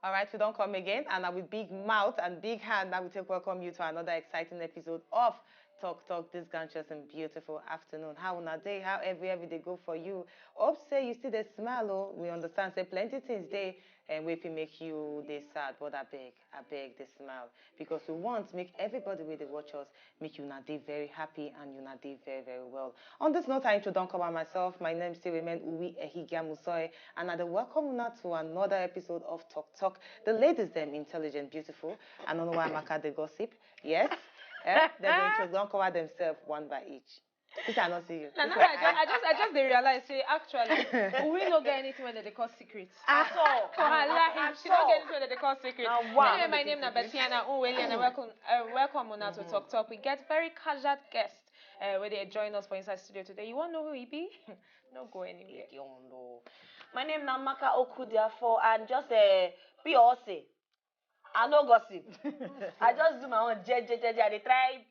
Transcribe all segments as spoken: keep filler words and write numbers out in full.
All right, we don come again, and na with big mouth and big hand that we take welcome you to another exciting episode of Talk Talk this gorgeous and beautiful afternoon. How una dey? How every every dey go for you? Hope say you still dey smile o. We understand say plenty things dey and wey fit make you dey sad, but abeg, abeg dey smile, because we want make everybody wey dey watch us, make una dey very happy and una dey very, very well. On this note, I introduce come by myself. My name still remain Uwi Ehigia Musoe, and I dey welcome una to another episode of Talk Talk. The ladies dem intelligent, beautiful. I no know why Amaka dey gossip. Yes, eh? Dem go introduce, don cover themselves one by each. This I no see you. Na This now one I just, I just, I just dey realize say actually we no get anything wey dem dey call secret. At all. For her life, she no get anything wey dem dey call secret. Na one. Anyway, my name na Betiana Unweli, and I welcome, uh, welcome una to Talk Talk. We get very casual guest uh, wey dey join us for inside studio today. You wan know who e be? No go anywhere. My name na Maka Okudiafo, and just uh, be all say I no gossip. I just do my own je je je je. I dey try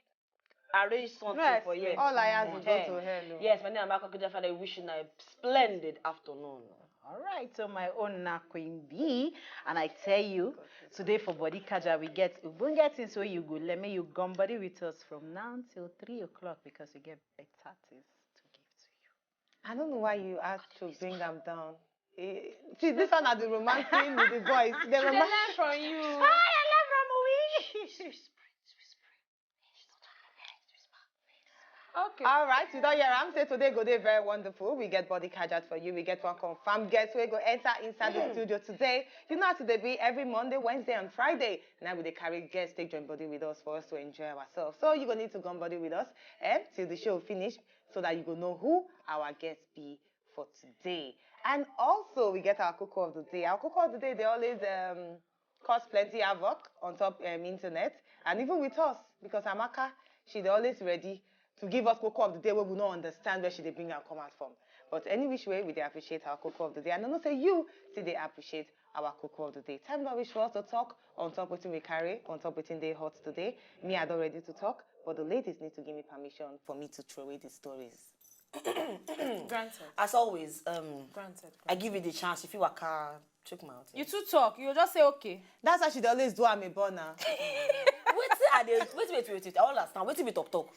arrange something Yes, for here. All I ask is go Eh. to hell o. Yes, my name na Maka Okudiafo, and I wish you a splendid afternoon. All right, so my own na Queen B, and I tell you, today for Body Kaja, we get ogbonge things wey you go learn. Make you gum body with us from now till three o'clock because we get better things to give to you. I don't know why you had to bring am down. Eh, see, this one na the romantic with the voice. The She dey roman- learn from you. I learn from Uwi. Okay. All right, you don hear am say today go dey very wonderful. We get body kajat for you. We get one confirmed guest wey go enter inside the studio today. You know as e dey be every Monday, Wednesday, and Friday. Now we dey carry guests take join body with us for us to enjoy ourselves. So you go need to gum body with us eh, till the show finish so that you go know who our guest be for today. And also we get our cocoa of the day. Our cocoa of the day dey always um, cause plenty havoc on top um, internet and even with us because Amaka, she dey always ready to give us cocoa of the day wey we no understand where she dey bring am come out from. But any which way, we dey appreciate our cocoa of the day. And I know say you still dey appreciate our cocoa of the day. Time don reach for us to talk on top wetin we carry, on top wetin dey hot today. Me, I don ready to talk, but the ladies need to give me permission for me to throw away the stories. Granted. As always, um, Granted. I give you the chance. If you waka, check my out. You too talk. You just say okay. That's how she dey always do am a born now. Wait, I dey wait, wait, wait, wait. I don't understand. Wait till we talk talk.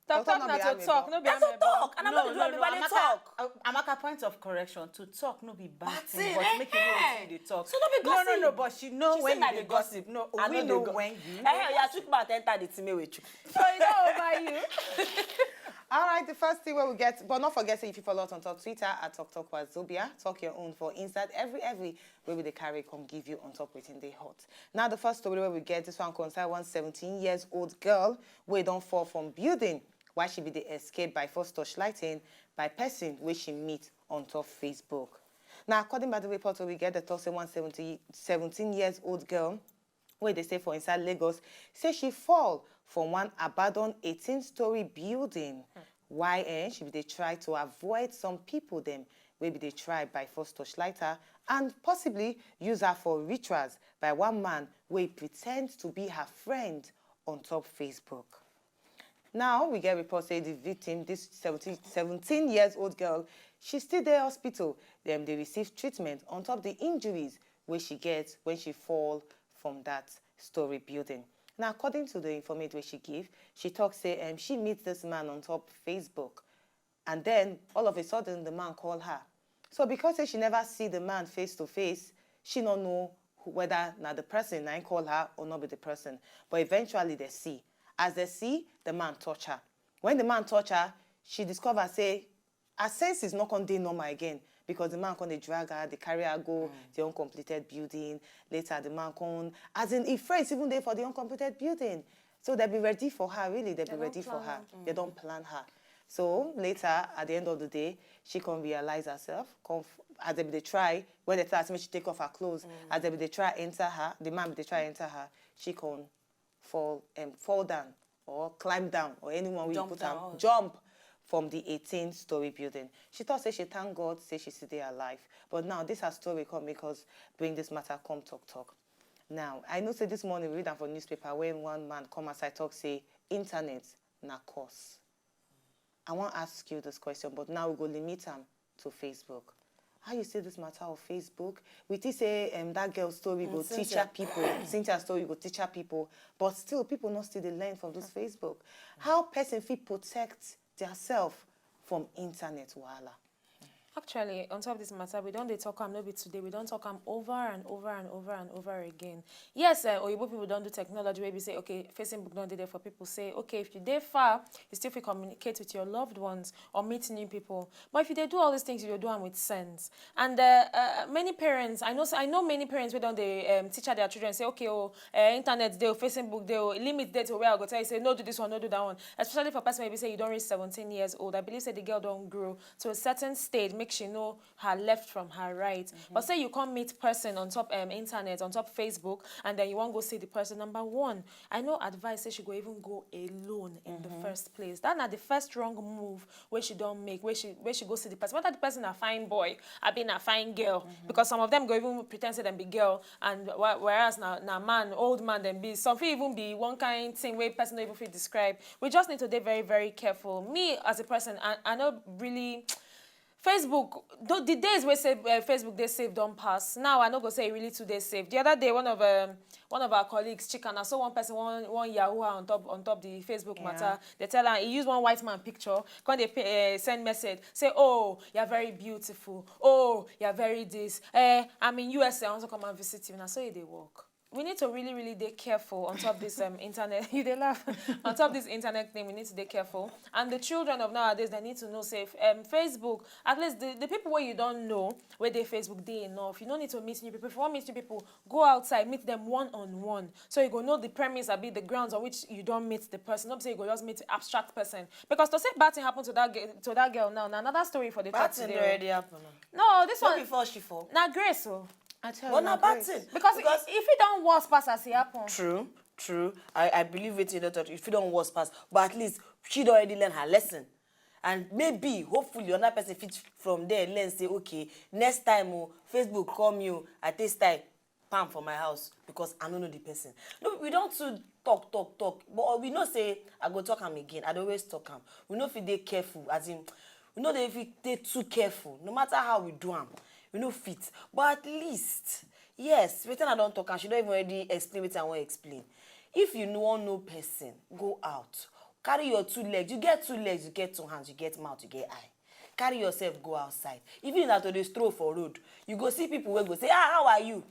Talk Talk talk no na be to amebo. Talk, no be That's a amebo. talk. And I'm No, not no, doing no. amebo. I dey Amaka, talk. Uh, Amaka, point of correction, to talk no be bad Bad thing, thing, but eh, make you know eh. Wetin you dey talk. So no be No, no, gossip. No, but she know She when say na you the dey gossip. No, I we no know dey go- when you. Eh, you are too bad. Enter the team wey we chook. So e don over you. All right, the first thing wey we get, but not forget say if you follow us on top Twitter at Talk Talk Wazobia, talk your own for inside every every wey we dey carry come give you on top wetin dey hot. Now the first story wey we get, this one concern one seventeen years old girl wey don fall from building while she be dey escape by force torchlighting by person wey she meet on top Facebook. Now according by the report wey we get, the talk say one seventeen years old girl wey dey stay for inside Lagos say she fall from one abandoned eighteen-story building. Why eh, she be dey try to avoid some people dem wey be dey try by force torchlighter and possibly use her for rituals by one man wey pretend to be her friend on top Facebook. Now we get report say the victim, this seventeen, seventeen years old girl, she still dey hospital. Dem dey receive treatment on top the injuries wey she get when she fall from that story building. Now, according to the informate wey she give, she talk say um, she meet this man on top Facebook, and then all of a sudden the man call her. So because say she never see the man face to face, she no know who- whether na the person na him call her or not be the person. But eventually they see. As they see, the man touch her. When the man touch her, she discover say her senses no come dey normal again because the man come dey drag her, dey carry her go the uncompleted building. Later, the man come, as in, him friends even dey for the uncompleted building. So they be ready for her, really, they be don ready for plan her. am. They don plan her. So later, at the end of the day, she come realize herself. Come f- as they be dey try, when they tell her say make she take off her clothes, as they be dey try enter her, the man be dey try enter her, she come fall um, fall down or climb down or anyone wey you Jump put down, am all jump from the eighteen-story building. She talk say she thank God say she still dey alive. But now this her story come make us bring this matter come talk talk. Now I know say this morning we read am for newspaper when one man come outside talk say internet na curse. I wan ask you this question, but now we go limit am to Facebook. how you see this matter of Facebook? We think say, um, that girl story go teach her people, Cynthia story go teach her people, but still people not still dey learn from this Facebook. How person fit protect their self from internet wahala? Actually, on top of this matter, we don dey talk am no be today. We don talk am over and over and over and over again. Yes, uh, Oyibo people don do technology where we say, okay, Facebook don dey there for people. Say, okay, if you dey far, you still fit communicate with your loved ones or meet new people. But if you dey do all these things, you go do am with sense. And uh, uh, many parents, I know, I know many parents wey don dey um, teach their children say, okay, oh, uh, internet dey, oh, Facebook dey, oh, limit dey to where I go tell you say no do this one, no do that one. Especially for person maybe say you don reach seventeen years old. I believe say the girl don grow to a certain stage, make she know her left from her right. But say you come meet person on top um, internet, on top Facebook, and then you wan go see the person. Number one, I no advise say she go even go alone in the first place. That na the first wrong move wey she don make, wey she wey she go see the person. Whether the person na fine boy, abi na fine girl, because some of them go even pretend say dem be girl, and whereas na na man, old man dem be. Some fit even be one kind thing wey person no even fit describe. We just need to dey very, very careful. Me as a person, I I no really Facebook, though the days wey say uh, Facebook dey safe don pass. Now I no go say e really too dey safe. The other day, one of um, one of our colleagues, Chika, na so one person, one one yahoo her on top on top the Facebook matter. They tell her he use one white man picture, come dey pay, uh, send message, say, "Oh, you're very beautiful. Oh, you're very this. Eh, I'm in U S A. I want to come and visit you." Na so e dey work. We need to really, really dey careful on top this um, internet. You dey laugh. On top this internet thing, we need to dey careful. And the children of nowadays, they need to know say um, Facebook, at least the, the people where you don't know where they Facebook dey enough. You don't need to meet new people. If you want meet new people, go outside, meet them one on one. So you go know the premise, abi the grounds on which you don't meet the person. Not say you go just meet abstract person. Because to say bad thing happened to that girl, to that girl now, na another story for the Bad talk thing today. Already happen. No, this Not one before she fall. Na grace, oh. I tell But you, na na bad grace. Thing. Because Because if it don't worse pass as it happen. True, true. I, I believe wetin you don talk. If you don worse pass, but at least she don already learn her lesson, and maybe, hopefully, another person fit from there learn say, okay, next time, oh, Facebook call me, oh, I take style, pam for my house because I no know the person. No, we don too talk, talk, talk, but we know say I go talk am again. I dey always talk am. We no fit dey careful, as in, we no dey fit dey too careful. No matter how we do am, we no fit. But at least, yes, wetin I don talk am, she don even already explain wetin I wan explain. If you no wan know person, go out. Carry your two legs. You get two legs, you get two hands, you get mouth, you get eye. Carry yourself go outside. Even if na to dey stroll for road, you go see people wey go say, "Ah, how are you?"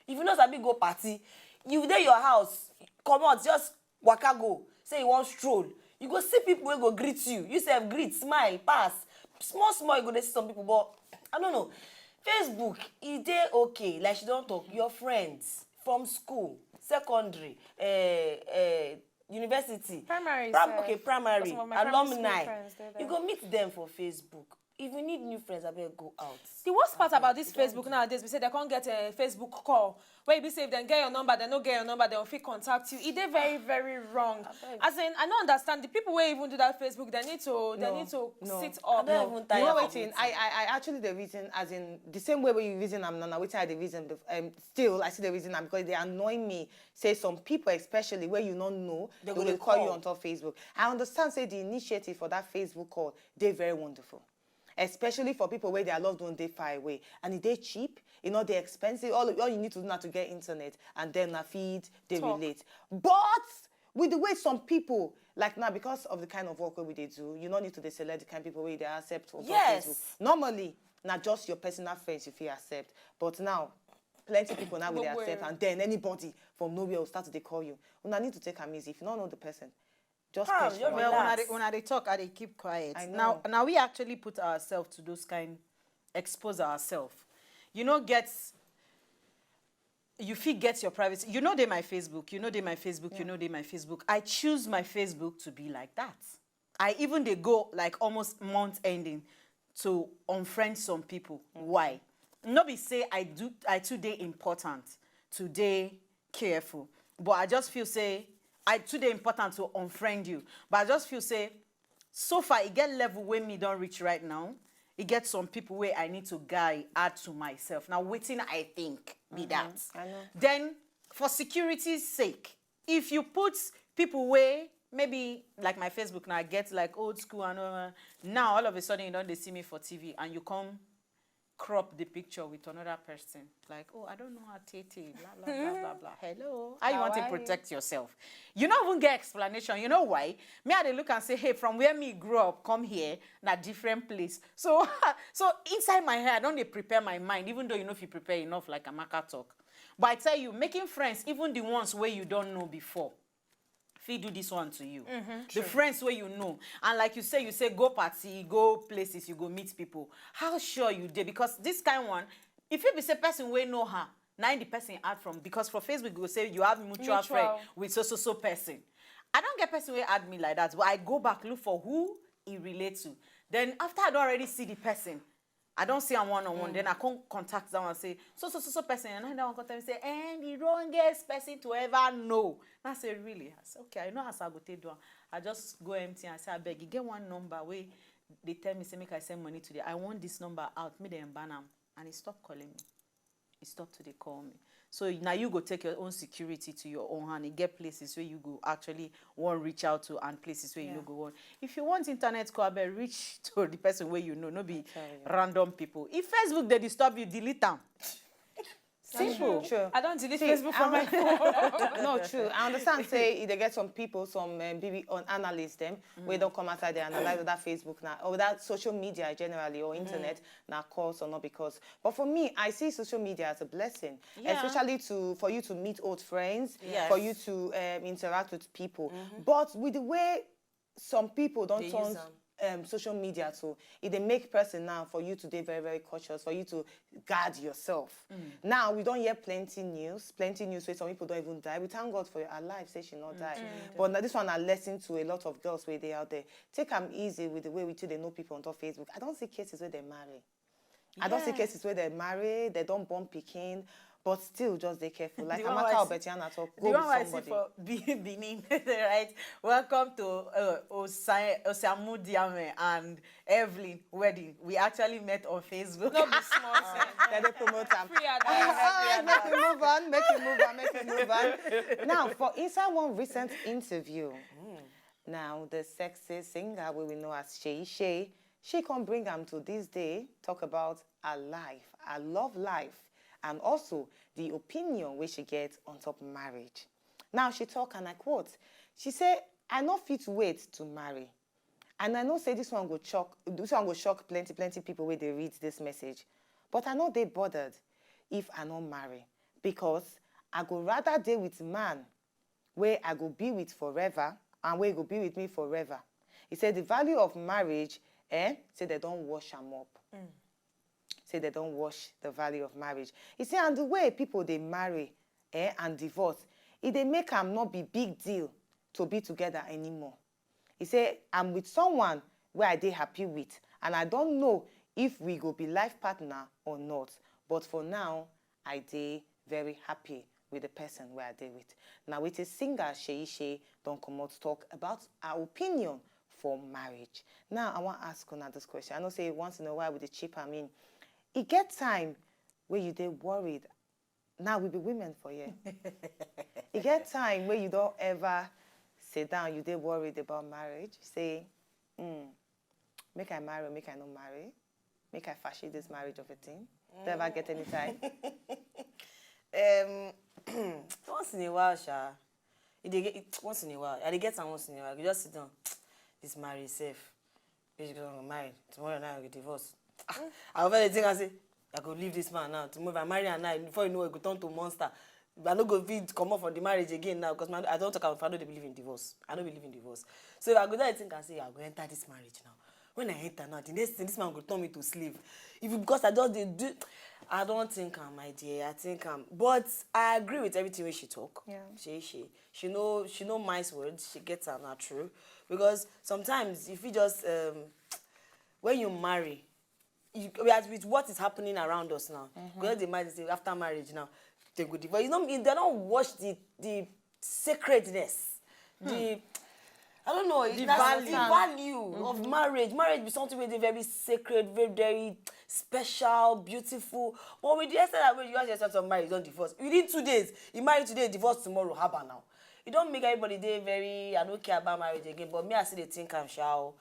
If you no sabi go party, you dey your house, comot, just waka go. Say you wan stroll, you go see people wey go greet you. You sef greet, smile, pass. Small small, you go dey see some people, but I don't know. Facebook, e dey okay. Like she don talk, your friends from school, secondary, eh, eh, university, Primary prim- sef. okay, primary, Some of my primary school alumni. Friends dey You there. Go meet them for Facebook. If you need new friends, abeg go out. The worst part about this Facebook nowadays, we say they can't get a Facebook call. Where you be say if they get your number, they no get your number, they will fit contact you. It dey very, very wrong. As in, I don't understand. The people where even do that Facebook, they need to, they No, need to no. sit I up. don't even tire You know for wetin? I, I I actually the reason, as in the same way where you reason am now, now wetin I the reason bef- um, still I see the reason am because they annoy me. Say some people, especially where you don't know, They they, go will dey call you call. On top Facebook. I understand say the initiative for that Facebook call, they very wonderful, especially for people where their loved one they far away, and it they cheap, you know, they expensive. All all you need to do now to get internet, and then na feed they Talk. Relate. But with the way some people, like now, because of the kind of work wey we dey do, you no need to dey select the kind people wey you dey accept for Yes. Facebook. Normally, na just your personal friends you fit accept. But now, plenty people now will dey Gbogbo accept, èrò. And then anybody from nowhere will start to dey call you. Una need to take am easy. If you don't know the person, just Calm, page just for Well, am. una relax. dey, una dey talk, I dey keep quiet. I Now, know. now we actually put ourselves to those kind, expose ourselves. You know, get you fit get your privacy. You know, they my Facebook. You know, they my Facebook. You know, they my Facebook. I choose my Facebook to be like that. I even they go like almost month ending to unfriend some people. Why? No be say I do. I too dey important to dey careful, but I just feel say I too dey important to unfriend you. But I just feel say so far e get level wey me don reach right now. E get some people wey I need to guy add to myself. Now wetin I think be that. I know. Then for security's sake, if you put people wey maybe like my Facebook now, I get like old school and all, now all of a sudden you don't dey see me for T V and you come crop the picture with another person. Like, oh, I don't know how Tete, blah, blah, blah, blah, blah. Hello. How you want to protect yourself? You don't even get explanation. You know why? Me, I dey look and say, hey, from where me grew up, come here, na different place. So, so inside my head, I don't dey prepare my mind, even though you know if you prepare enough, like Amaka talk. But I tell you, making friends, even the ones where you don't know before, fit do this one to you. The friends where you know, and like you say, you say go party, go places, you go meet people. How sure you dey? Because this kind one, if you be say person wey know her, na im the person add from. Because for Facebook, you go say you have mutual friend with so so so person. I don't get person wey add me like that, but I go back look for who e relate to. Then after I don't already see the person, I don't see am one on one. Then I can't contact that one and say, so so so so person, and that one contact me say, and the wrongest person to ever know. And I say, really? I say, okay, I know as I go take do am. I just go empty and say, I beg, you get one number wey they tell me say make I send money today. I want this number out. Me dem ban am, and he stop calling me. He stop to dey call me. So now you go take your own security to your own hand. You get places where you go actually want reach out to and places where you no go want. If you want internet call, abeg reach to the person where you know, no be random people. If Facebook dey disturb you, delete am. Simple. True. I don't delete Facebook from my phone. No, true. I understand say e dey get some people, some um, maybe on analysts dem wey don come outside dey analyze whether Facebook na or whether social media generally or internet na cause or not because. But for me, I see social media as a blessing, Yeah. especially to for you to meet old friends, Yes. for you to um, interact with people. But with the way some people don't They turn use um, social media to it dey make person now for you to dey very very cautious, for you to guard yourself. Now we don hear plenty news, plenty news wey some people don even die. We thank God for your alive, say she not die. But now this one na lesson to a lot of girls wey dey out there. Take am easy with the way we too dey know people on top Facebook. I don see cases where they marry. I don see Yeah. cases where they marry, they don born pikin, but still just dey careful. Like The one Amaka wey I see- Obetiana talk, The go one with I see somebody. for Be- Benin, right? Welcome to uh, Osai Osamu Diame and Evelyn wedding. We actually met on Facebook. No be small thing. They dey promote am. Free advice. All right, make we move on, make we move on, make we move on. Now, for inside one recent interview, now the sexy singer we will know as Shay Shay, she come bring am to this day, talk about her life, her love life, and also the opinion wey she get on top marriage. Now she talk and I quote, she say, I no fit wait to marry. And I know say this one go shock, this one go shock plenty, plenty people wey dey read this message. But I no dey bothered if I no marry because I go rather dey with man wey I go be with forever and wey go be with me forever. He said the value of marriage, eh, say they don wash am up. Say they don wash the value of marriage. He say and the way people dey marry, eh, and divorce, e dey make am no be big deal to be together anymore. He say I'm with someone wey I dey happy with and I don't know if we go be life partner or not, but for now I dey very happy with the person wey I dey with. Na wetin singer Seyi Shey don comot talk about her opinion for marriage. Now I wan ask una this question. I know say once in a while we dey chip am in. E get time wey you dey worried. Now we be women for here. E get time wey you don ever sit down, you dey worried about marriage, say, mm, make I marry or make I no marry, make I fashi this marriage of a thing. Don ever get any time? Um, once in a while, sha, e dey get once in a while. I dey get am once in a while. You just sit down, this marriage sef. Bitch go marry tomorrow now, we divorce. Ah, I go first think I say I go leave this man now. Tomorrow if I marry am now, before you know, e go turn to monster. I no go fit comot for the marriage again now because I don talk am. I no dey believe in divorce. I no believe in divorce. So if I go there think and say I go enter this marriage now. When I enter now, the next thing this man go turn me to slave. If you because I just dey do, I don't think am, my dear. I think am, but I agree with everything wey she talk. Yeah. She she she know she know nice words. She gets am na true because sometimes if you just um, when you marry, you, as with what is happening around us now, because the marriage say after marriage now, they go divorce. You know, they don't watch the the sacredness, the I don't know, the value. Value of marriage. Marriage be something wey dey very sacred, very very special, beautiful. But with the extent that when you ask yourself, some marriage don divorce within two days. You marry today, divorce tomorrow. Haba now. You don't make everybody dey very I don't care about marriage again. But me, I still dey think am sha o.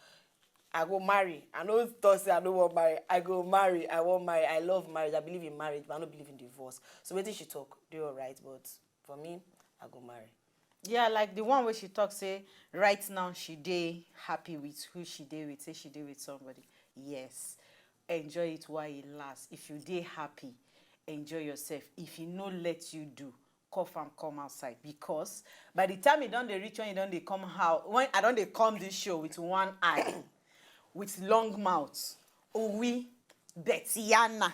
I go marry. I no talk say I no wan marry. I go marry. I wan marry. I love marriage. I believe in marriage, but I no believe in divorce. So wetin she talk, dey alright, but for me, I go marry. Yeah, like the one where she talks say right now she dey happy with who she dey with, say she dey with somebody. Yes. Enjoy it while it lasts. If you dey happy, enjoy yourself. If he no let you do, cough and come outside, because by the time you don dey reach, when you don dey come out, when I don dey come this show with one eye, with long mouth, Owi, Betiana,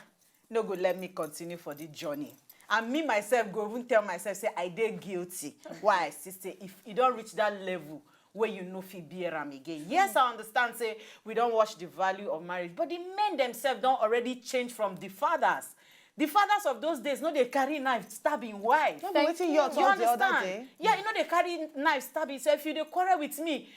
no go let me continue for the journey. And me myself go even tell myself say I dey guilty. Why I still say if you don reach that level where you no fit bear am again. Yes, I understand say we don watch the value of marriage, but the men themselves don already change from the fathers. The fathers of those days no dey carry knife stab him wife. No be wetin you You talk the other understand? Day. Yeah, you no dey carry knife stab him. So if you dey quarrel with me,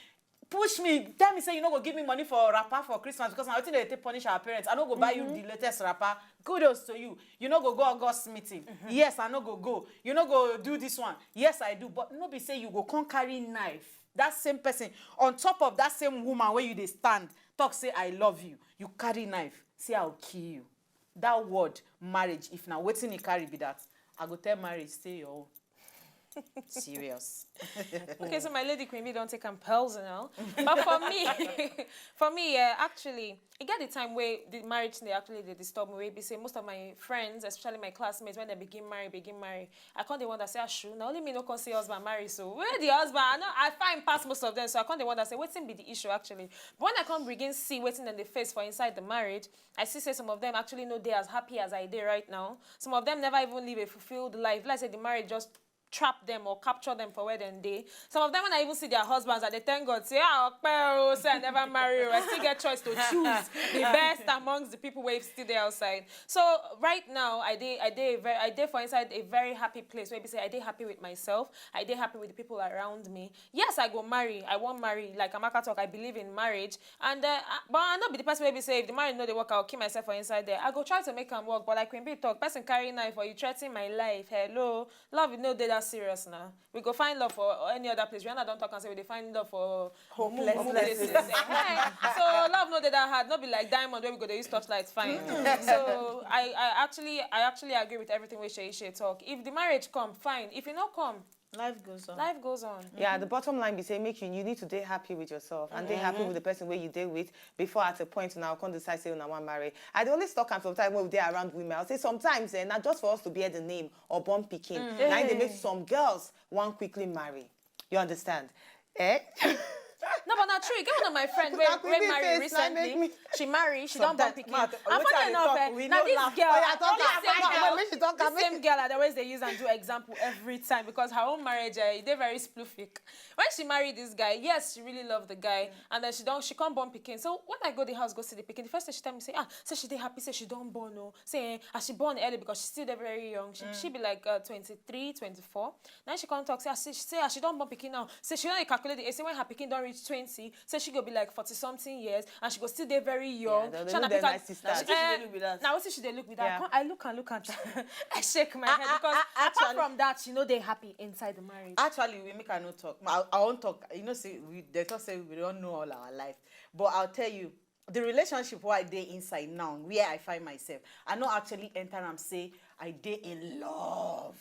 push me, tell me say you no go give me money for wrapper for Christmas, because na wetin dey take punish our parents. I no go buy you the latest wrapper. Kudos to you. You no go go August meeting. Yes, I no go go. You no go do this one. Yes, I do. But no be say you go come carry knife. That same person, on top of that same woman where you dey stand, talk say I love you. You carry knife, say I will kill you. That word marriage, if na wetin e carry be that, I go tell marriage stay your own. Serious. Okay, so my lady Queen Bee don take am personal. But for me, for me, yeah, actually, e get the time wey the marriage thing dey actually dey disturb me. Wey be say most of my friends, especially my classmates, when they begin marry, begin marry, I come dey wonder say, ashu, na only me no come see husband marry. So where the husband? I know I find past most of them. So I come dey wonder say wetin be the issue actually. But when I come begin see wetin dem dey face for inside the marriage, I see say some of them actually no dey as happy as I dey right now. Some of them never even live a fulfilled life. Like say the marriage just trap them or capture them for where dem dey. Some of them, when I even see their husbands, I dey thank God say, ah, ope o, say I never marry o. I still get choice to choose the best amongst the people wey still dey outside. So right now, I dey, I dey very, I dey for inside a very happy place where be say I dey happy with myself. I dey happy with the people around me. Yes, I go marry. I wan marry. Like Amaka talk, I believe in marriage. And uh, I- but I no be the person wey be say if the marriage no dey work, I go kill myself for inside there. I go try to make am work. But like Queen Bee talk, person carry knife or you threaten my life. Hello, love no dey that serious now. We go find love for any other place. Rihanna don talk and say we dey find love for mumu mumu Places. places. Eh, so love no dey that hard. No be like diamond where we go dey use torchlight find. So I, I actually, I actually agree with everything wey Seyi Seyi talk. If the marriage come, fine. If e no come, Life goes on. Life goes on. Yeah, the bottom line be say make you you need to dey happy with yourself and dey happy with the person wey you dey with before at a point now come decide say una wan marry. I dey always talk am sometimes when we dey around women. I say sometimes eh, na just for us to bear the name or born pikin. Na im dey make some girls wan quickly marry. You understand? Eh? No, but na true. E get one of my friend wey Na wey Queen Bee marry face, na recently. make me- She marry. She don born Sometimes, pikin. Mark, And wetin I funny dey enough, talk, eh, we na no this laugh. girl, Oh, yeah, na talk this am, same talk am, girl, make she talk am, this make same girl, I dey always dey use and do example every time because her own marriage, eh, e dey very splific. When she marry this guy, yes, she really love the guy, and then she don she come born pikin. So when I go the house go see the pikin, the first thing she tell me say, ah, say she dey happy, say she don born o, say eh, as she born early because she still dey very young. She, she be like uh, twenty-three, twenty-four. Now she come talk say, as she say as she don born pikin now, say she don dey calculate the age. Say when her pikin don reach twenty, say she go be like forty something years, and she go still dey very young. dem dey She and look her them pikin- like sisters. Eh, Look be that. Now wetin she dey look with that? Yeah. I come- I look and look at her. I shake my I- head I- because I- apart actually- from that, she no dey happy inside the marriage. Actually, we make I no talk. I, I won't talk. You know, say we they talk say we don't know all our life. But I'll tell you, the relationship where I dey inside now, where I find myself, I no actually enter and say I dey in love.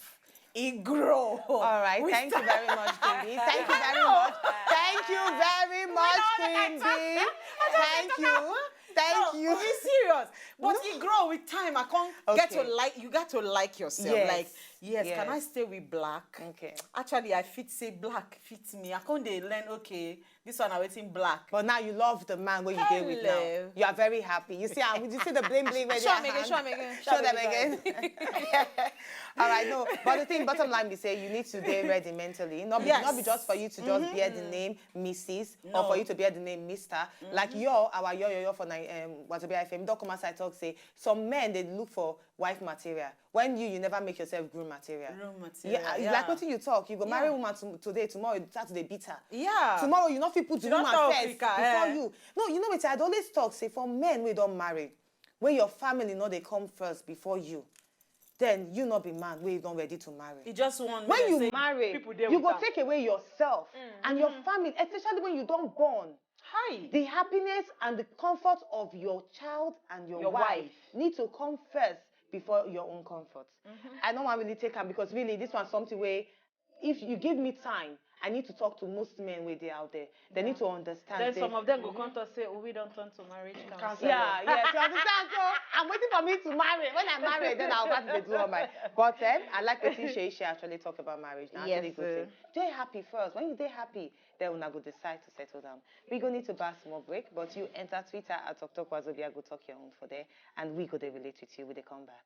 It grow. All right, We thank you start- very much, Queen Bee. Thank you very much. Thank you very much, Queen Bee. Thank you. Thank No, you. Be serious. But it grow with time. I can't get to Okay. like you got to like yourself. Yes. Like, yes, can I Yes. Stay with black? Okay. Actually, I fit say black fits me. I can't dey learn, okay, this one I waiting black. But now you love the man where you dey with now. Hello. You are very happy. You see, ah, you see the bling bling where Show they am again, hand? show am again. Show them again. All right, no. But the thing, bottom line, we say you need to be ready mentally. Not be, Yes. not be just for you to just bear the name Missus or for you to bear the name Mister Like your our yo yo yo for Ni- um, Wazobia F M. Don't come outside talk say some men they look for wife material when you you never make yourself groom material. Groom material, Yeah, yeah. Like what you talk, you go marry Yeah. Woman to, today, tomorrow you start to dey beat her. Yeah. Tomorrow you know if you put the You don't woman talk first quicker, before eh. You. No, you know what I always talk say for men we don't marry, where your family know they come first before you. Then you not be man where you don't ready to marry. He just want When me you say marry, people dey you with go am. Take away yourself and your family, especially when you don't born. Hi. The happiness and the comfort of your child and your, Your wife, wife. need to come first before your own comfort. Mhm. I don't want really take am because really this one's something where if you give me time, I need to talk to most men wey dey out there. They need to understand. Then say- some of them go come to say, "Oh, we don't turn to marriage counselor." Yeah, yes, you understand. So I'm waiting for me to marry. When I marry, then I'll start to do all my. But um, I like what she she actually talk about marriage. Now, Yes, actually good sir. Thing. They happy first. When they happy, then una go decide to settle down. We go need to buy some more break, but you enter Twitter at Doctor Wazobia, go talk your own for there, and we go dey relate with you with the comeback.